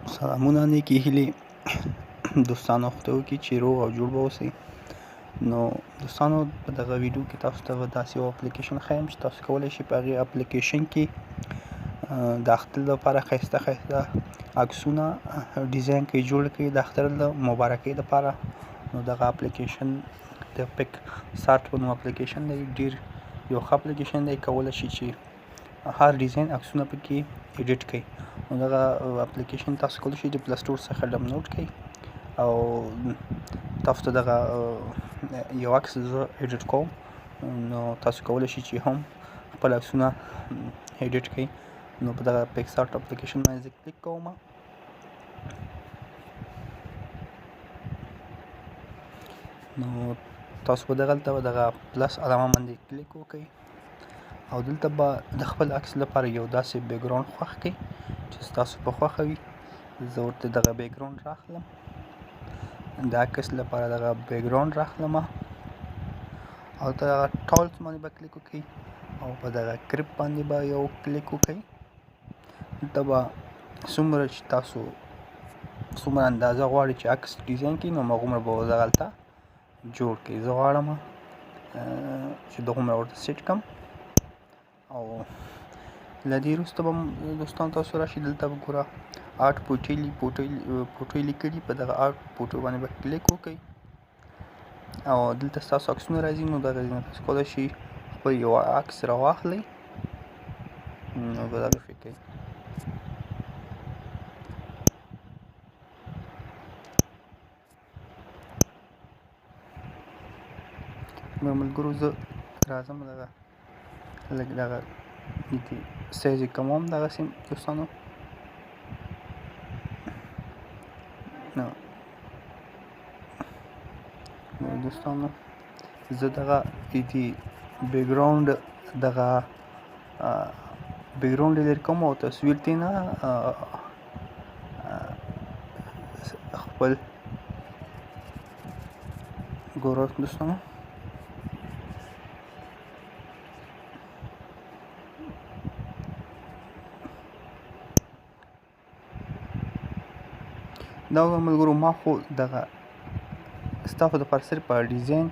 سلامونه نیکې هیلې دوستانو، خدای وکړي چې روغ او جوړ به اوسئ. نو دوستانو، په دغه ویډیو کې تاسو ته به داسې یو اپلیکیشن ښیم چې تاسو کولی شئ په هغې اپلیکیشن کې د اختر لپاره ښایسته ښایسته عکسونه ډیزاین کړئ، جوړ کړئ د اختر د مبارکۍ لپاره. نو دغه اپلیکیشن د پیک سارټ په نوم اپلیکیشن دی، ډېر یو ښه اپلیکیشن دی، کولی شئ چې هر ډیزاین عکسونه پکې ایډیټ کړئ. نو دغه اپلیکیشن تاسو کولی شئ د پلی سټور څخه ډاونلوډ کړئ او تاسو ته دغه یو عکس زه ایډیټ کوم، نو تاسو کولی شئ چې هم خپل عکسونه ایډیټ کړئ. نو په دغه پیکسارټ اپلیکیشن باندې زه کلیک کوم. نو تاسو به دغلته دغه پلس علامه باندې کلیک وکړئ او دلته به د خپل عکس لپاره یو داسې بیکګراوند خوښ کړئ چې ستاسو په خوښه وي. زه ورته دغه بیکګراوند راخلم، د عکس لپاره دغه بیکګراوند راخلم او ته دغه ټولز باندې به کلیک وکړئ او په دغه کریپ باندې به یو کلیک وکړئ. دلته به څومره چې تاسو څومره اندازه غواړئ چې عکس ډیزاین کړئ، نو هماغومره به دغلته جوړ کړئ. زه غواړم چې دغومره ورته سیټ کړم. او له دې وروسته به دوستان تاسو راشي، دلته به ګوره آرټ پوټې لیکلي، په دغه آرټ پوټو باندې به کلیک وکړئ او دلته ستاسو عکسونه راځي. نو دغه ځای نه تاسو کولی شئ خپل یو عکس راواخلئ، نو به دغه شي کوي. ملګرو زه راځم دغه لږ دغه دې سایز یې کموم دغسې دوستانو. نو دوستانو زه دغه دې بیکګراوند دغه بیکګراوند لرې کوم او تصویر ترې نه خپل ګوره دوستانو. دا ملګرو ما خو دغه ستاسو دپاره صرف په ډیزاین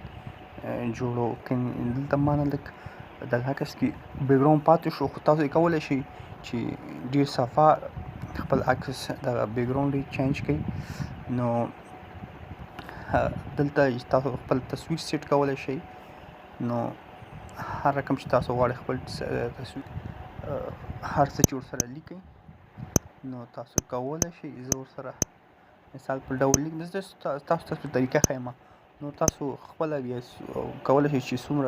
جوړو، دلته ما نه لږ دغه عکس کې بیکګراوند پاتې شو، خو تاسو یې کولی شئ چې ډېر صفا خپل عکس دغه بیکګراوند یې چینج کړئ. نو دلته تاسو خپل تصویر سیټ کولی شئ. نو هر رقم چې تاسو غواړئ خپل تصویر هر څه چې ورسره لیکئ، نو تاسو کولی شئ. زه ورسره مثال په ډول لیکم، زه تاسو ته طریقه ښیم، نو تاسو خپله بیا کولی شئ چې څومره